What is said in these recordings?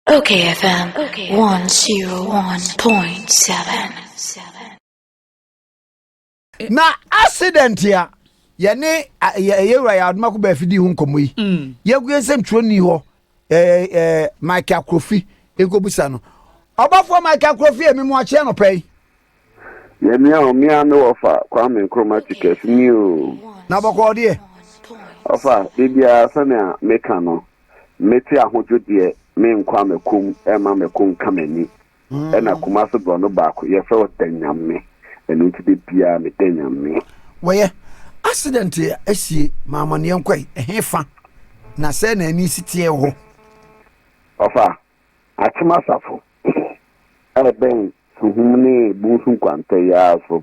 Okay FM 101.7. Na accident a yɛne yɛwura yɛ adomako baafi di ho nkɔmmɔ yi, yɛgu yɛn nsɛm twerɛ hɔ ɛɛ Mike Akrofi nkɔbusa no. Ɔbɔfoɔ Mike Akrofi, emi mu akyerɛ no pɛ yi. Yɛmia o, mia me wɔfa Kwame Nkrumah Tickets ni o. Na bɔkɔɔ deɛ? Ɔfa biribiara sɛnea meka no, mete ahodwo deɛ, menkɔ amakom ɛma mako nka m'ani. Ɛna Kumase borɔno baako yɛfrɛ wɔ da Nyame, ɛno nti de biara meda Nyame. Wɔyɛ accident a asie ma amanneɛ nkɔe ɛhe fa na sɛ na ani si teɛ wɔ hɔ? Ɔfa Akyem Asafo ɛbɛn Suhum ne Bunsu nkwantɛ yi ara so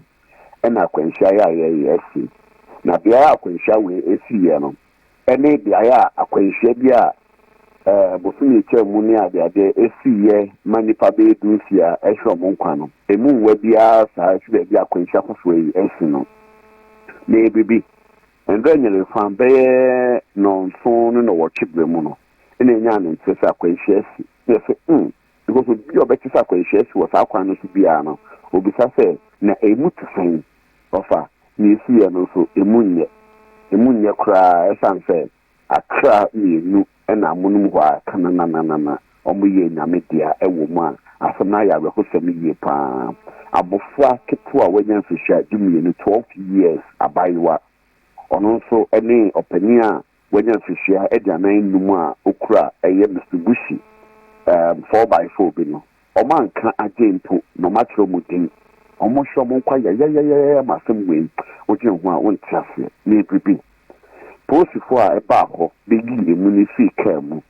ɛna akwanhyia yɛ a yɛyɛ asi. Na beaeɛ a akwanhyia wei esiiɛ no ɛne beaeɛ a akwanhyia bi a bosome etwa mu ne adeade esiiɛ ma nipa bɛyɛ 16 ɛhwɛ ɔmo nkwa no emu nwa biara saa esi baabi a akwanhyia foforɔ yi esi no. Na ebibi ndɛ nyere bɛyɛ 7 ne 8 berɛ mu no ɛna enya ne nkyerɛ sɛ akwanhyia asi. Na yɛsɛ because obi a ɔbɛte sɛ akwanhyia asi wɔ saa kwan no so biara no, obisa sɛ na emu te sɛn. Ɔfa na esiiɛ no nso emu nyɛ koraa, ɛsan sɛ akra mmienu ɛna amonom hɔ a kanananana wɔn yɛ Nyame dea ɛwɔ mu a asɛm no ayɛ awerɛhosɛm yie paa. Abɔfra ketewa a wanya mfirihyia 12, 12 years abayewa, ɔno nso ɛne ɔpanin a wanya mfirihyia 45 a okura ɛyɛ Mitsubishi 4x4 bi no, ɔmo anka agye mpo na ɔmo akyerɛ ɔmo din. Ɔmo hwɛ ɔmo nkwa yɛyɛyɛyɛ ma asɛm wei wodwene ho a wonte aseɛ. Na ebiribi polisifoɔ a ɛbaa hɔ bɛyi emu no fii kaa mu,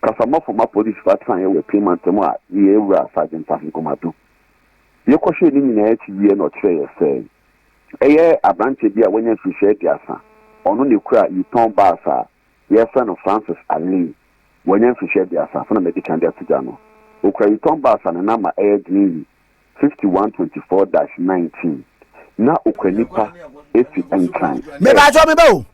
kasamafo ma polisifoɔ atenaeɛ wɔ Apiem mantam a yɛwura Sergeant Ahengomado, yɛkɔhwɛ ne nyinaa akyi wie na ɔkyerɛ yɛ sɛ ɛyɛ aberanteɛ bi a wanya mfirihyia 30, ɔno ne kura Yutong bus a yɛfrɛ no Francis Ali. Wanya mfirihyia 30 sɛna mɛdi kan de ato gya no. Okura Yutong bus a ne number ɛyɛ GE 5124-19 na okura nipa efi Nkran. Mebaatɔ meba o,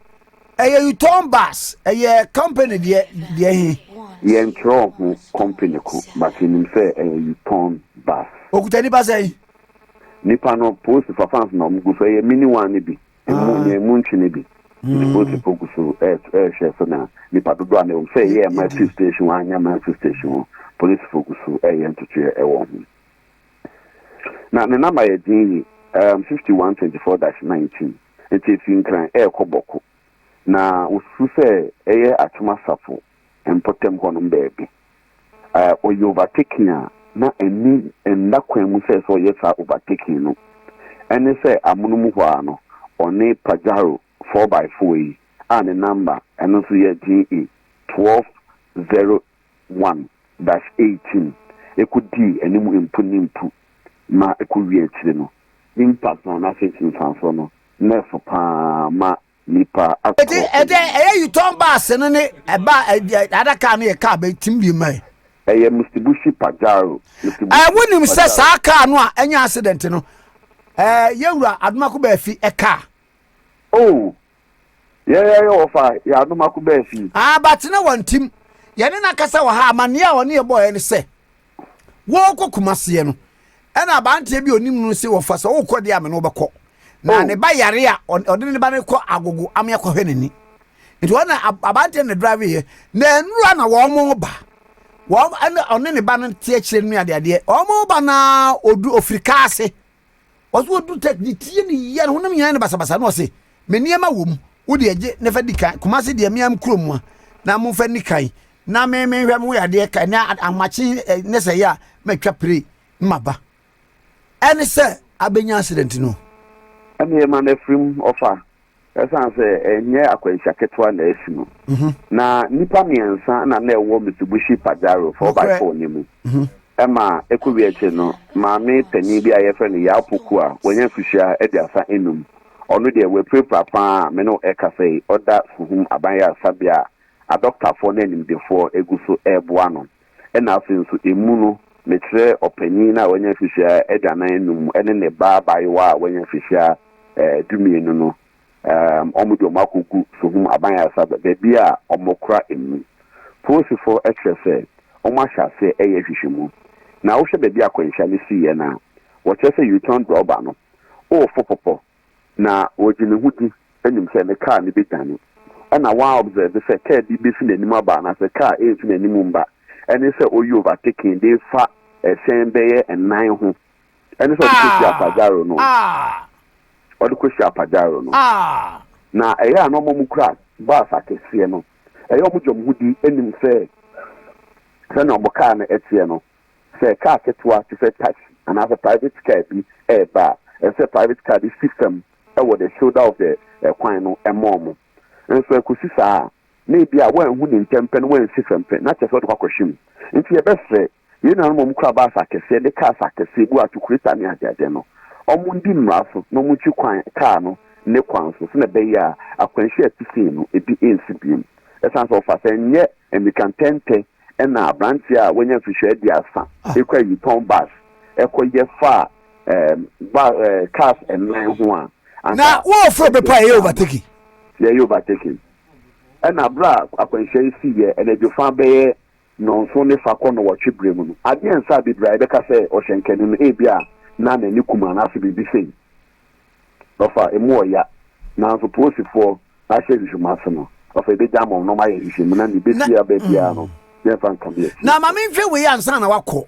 ɛyɛ Yutong bus, ɛyɛ company deɛ he? Yɛntwerɛ ho company ko, but yɛnim sɛ ɛyɛ Yutong bus. Okuta nipa sɛn? Nipa no, polisi fans na ɔmo gu so, ɛyɛ mini one no bi, emu nea emu ntwi no bi, nti polisi gu so ɛɛhwɛ so na nipa dodoɔ a na ɛwɔ mu sɛ ɛyɛ ɛma fi station hɔ anya ma fi station hɔ. Polisi gu so ɛyɛ ntotoeɛ ɛwɔ ho. Na ne number yɛ GE 5124-19, nti efi Nkran ɛɛkɔ Bɔko na wosusu sɛ ɛyɛ Akyem Asafo mpɔtam hɔnom baabi. Ɔyɛ overtaking a na ɛni nna kwan mu sɛ ɔyɛ saa overtaking no, ɛne sɛ amonom hɔ a no ɔne Pajero 4x4 yi a ne number ɛno nso yɛ GE 1201-18 ekɔdii anim mpu ne mpu ma ɛkɔwie akyire no, impact no anaasɛ nsunsuansoɔ no nɛɛfo paa ma nipa akɔ. Eti ɛdɛ ɛyɛ Yutong bus no ne ɛba ɛɛ ada kaa no yɛ kaa bɛ tim bi mɛ? Ɛyɛ Mitsubishi Pajero. Wonim sɛ saa kaa no a ɛnyɛ accident no, yɛwura Adomako Baafi ɛkaa. Oh, yɛyɛ wɔfa yɛ Adomako Baafi. Ah, but na wɔn tim yɛne n'akasa wɔ ha. Amanneɛ a ɔne yɛ bɔɔyɛ no sɛ wɔrekɔ Kumaseɛ no, ɛna aberanteɛ bi a onim no sɛ wɔfa sɛ wokɔ deɛ ame no wobɛkɔ na ne ba yare a ɔde ne ba no kɔ Agogo ame akɔhwɛ n'ani, nti ɔna aberanteɛ no drive yɛ na nnura na wɔn mo ba wɔn ɛna ɔne ne ba no te akyire no ne adeadeɛ wɔn mo ba na odu ofiri kaa ase ɔso odu tɛ ne tie ne yia ne honam nyinaa ne basabasa na ɔse me nneɛma wɔ mu, wode agye ne fa di kan Kumase deɛ mmea kurom mu a na momfa ni kan na me mehwɛ mo yɛ adeɛ ka ne ahomakye ne sɛ yɛ a matwa pere ma ba ɛne sɛ abɛnya accident no. Ɛne yɛ ma no afirim. Ɔfa ɛsiane sɛ ɛnyɛ akwanhyia ketewa na asi no, na nipa mmiɛnsa na ɛwɔ Mitsubishi Pajero 4x4 ne mu ɛma ɛkɔwie akyire no, maame panin bi a yɛfrɛ no Yaw Poku a wɔnya mfirihyia 35, ɔno deɛ wɔapirapira paa a me no ɛkasa yi, ɔda Suhum aban yaresabea a adɔktafoɔ ne animdefoɔ egu so ɛreboa no. Ɛna afei nso emu no mekyerɛ ɔpanin no a wanya mfirihyia 45 ɛne ne ba abaayewa a wanya mfirihyia 12 no, wɔn de wɔn akɔgu Suhum aban yaresabea baabi a wɔkora emu. Polisifoɔ kyerɛ sɛ wɔahyɛ aseɛ ɛyɛ nhwehwɛmu. Na wohwɛ baabi a akwanhyia no siiɛ no a, wɔkyerɛ sɛ U-turn drɔba no ɔrefo pɔpɔ na ɔgye ne ho di nim sɛ ne kaa no bɛdwane. Ɛna wɔn observe sɛ kaa bi bɛfi n'anim aba anaasɛ kaa ɛmfi n'anim mba, ɛne sɛ ɔyi overtaking de fa ɛhyɛn bɛyɛ nnan ho, ɛne sɛ ɔde kɔhyia Pajaro no. Ɔde kɔhyia Pajaro no. Na ɛyɛ a na wɔn kura bus akɛseɛ no, ɛyɛ wɔn gye wɔn ho di nim sɛ sɛnea wɔn kaa no ɛteɛ no, sɛ kaa ketewa te sɛ taxi anaasɛ private car bi ɛreba a, ɛsɛ sɛ private car bi si fam ɛwɔ the shoulder of the ɛkwan no ɛma wɔn. Nso ɛkɔsi saa a, na ebi a wɔanhu ne ntɛm pɛ no wɔansi fam pɛ na kyerɛ sɛ ɔde kɔ akɔhwe mu. Nti yɛbɛsrɛ yɛn nuanom a wɔn kura bus akɛseɛ ne cars akɛseɛ bi wɔ atukureta ne adeade no, wɔn ndi mmara so na wɔn ntwi kwan kaa no ne kwan so sɛnɛ ɛbɛyɛ a akwanhyia a ɛte sei no ebi nsi biem. Ɛsan sɛ ɔfa sɛ nyɛ mmirika ntɛntɛ ɛna aberanteɛ a wanya mfirihyia 30 ekura U-turn bus ɛkɔyɛ fa ba cars nnan ho a. Na wɔɔforo bepɔ a ɛyɛ overtaking. Yɛyɛ overtaking. Ɛna abere a akwanhyia yi si yɛ ɛnadwofa bɛyɛ 7:30 kɔ 8 berɛ mu no, adeɛ nsa bebree a yɛbɛka sɛ ɔhyɛnkani no ebi a na n'ani kum anaasɛ biribi sei. Ɔfa emu ɔya, nanso polisifoɔ ahyɛ nhwehwɛmu ase no, ɔfa ebegya ama wɔn na wɔayɛ nhwehwɛmu na ne besi aba biara no, yɛmfa nka bi akyi. Na maame nhwɛ wei ansa na wakɔ.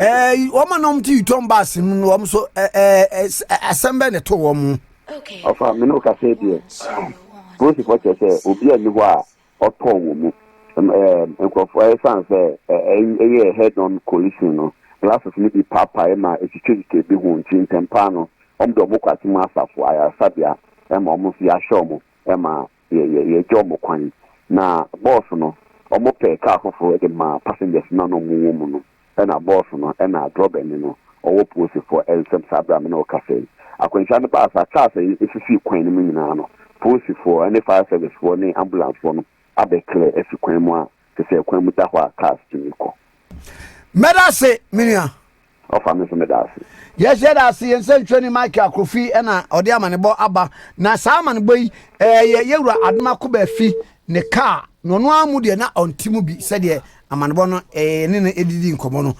Ɛɛ wɔn a na wɔn te U-turn bus mu no, wɔn nso ɛɛ ɛɛ asɛm bɛn na ɛto wɔn. Ɔfa me ne wo kasa deɛ, polisifoɔ kyerɛ sɛ obi a nni hɔ a ɔtɔɔ wɔ mu. Nkurɔfoɔ ɛsiane sɛ ɛyɛ head on collision no, glasses no bi paapae ma etwitwatwitwa bi ho nti ntɛmpaa no, wɔn de wɔn kɔ Akyem Asafo ayaresabea ma wɔn nso yɛahwɛ wɔn ma yɛgye wɔn kwan. Na bɔɔso no, wɔpɛ kaa foforɔ de ma passengers no a na wɔwɔ mu no, ɛna bɔɔso no ɛna drɔbani no ɔwɔ polisifoɔ nsam saa berɛ a me ne wo kasa yi. Akwanhyia no baa saa, cars a ɛsisi kwan no mu nyinaa no, polisifoɔ ne fire service foɔ ne ambulance foɔ no abɛ clear afi kwan mu a te sɛ kwan mu da hɔ a cars tumi kɔ. Mɛda ase, me nua. Ɔfa me nso meda ase. Yes, yɛda ase. Yɛn nsɛntwerɛni Michael Akrofi ɛna ɔde amanebɔ aba. Na saa amanebɔ yi, ɛyɛ yɛwura Adomako Baafi ne kaa. Na ɔno ara mu deɛ na ɔnte mu bi sɛdeɛ amanebɔ no ɛɛ ne no ɛdidi nkɔmmɔ no.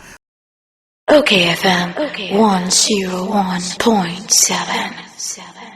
Okay FM 101.7.